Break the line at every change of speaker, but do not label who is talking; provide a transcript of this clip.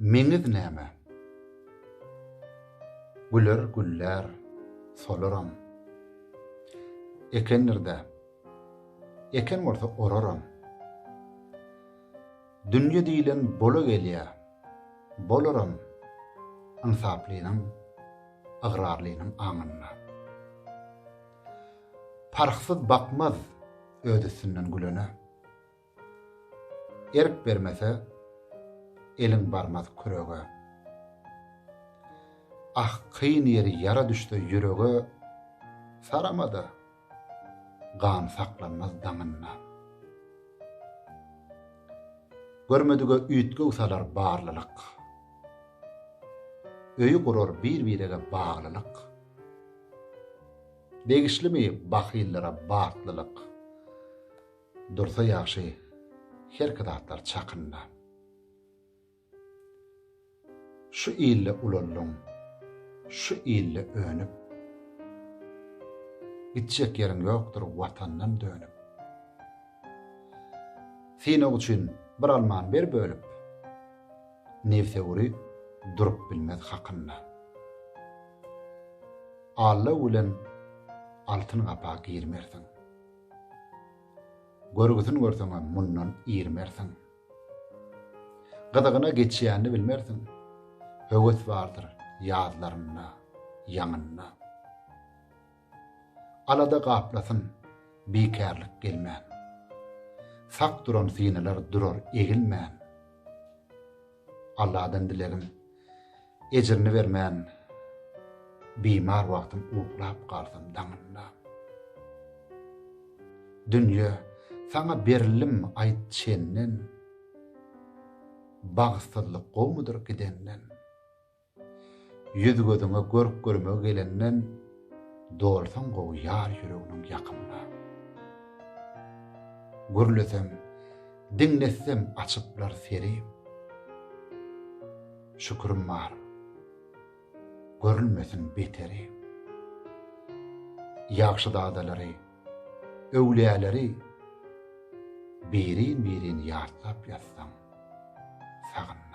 Meňiz näme? Güler güllär, solaram. Ekendir-dä. Eken bolsa oraram. Dünýe diýlen bola gelýä, bolaram ynsaplynyň, ygrarlynyň aňynda. Parhsyz bakmaz öz üstünden gülene. Erk bermese, eliň barmaz kürege. Ah, kyn ýeri ýara düşse ýürege, sarama-da, gan saklanmaz daňynda. Görmedige üýtgew salar barlylyk. Öýi gurar bir-birege baglylyk. Degişlimi bahyllara batlylyk. Dursa ýagşy herki zatlar çakynda. Şu ilde ulaldyň, şu ilde önüp. Gitjek ýeriň ýokdur Watandan dönüp. Synag üçin bir almany ber bölüp. Nebsewüri durup bilmez hakynda. Allaw bilen altyn gapa girmersiň. Görgüsin görseňem mundan irmersiň. Gyzygyna geçýänini bilmersiň. Höwes bardyr ýazlarynda, ýaňynda. Alada gaplasyn bikärlik gelmän. Sak duran synalar durar egilmän. Alladan dilegim, ejrini bermän, Bimar wagtym uklap galsam daňynda. Dünýe, saňa berildim aýt çenden, Bagtsyzlyk gowmydyr gidenden? Ýüz-gözüňe görk-görmegi gelenden, Dolsaň gowy ýar ýüreginiň ýakymyna. Gürlesem, diňletsem açyplar seri. Şükürim bar, görülmesin beteri. Ýagşyzadalary, öwlüýäleri Birin-birin ýatlap ýatsaň, sagynma.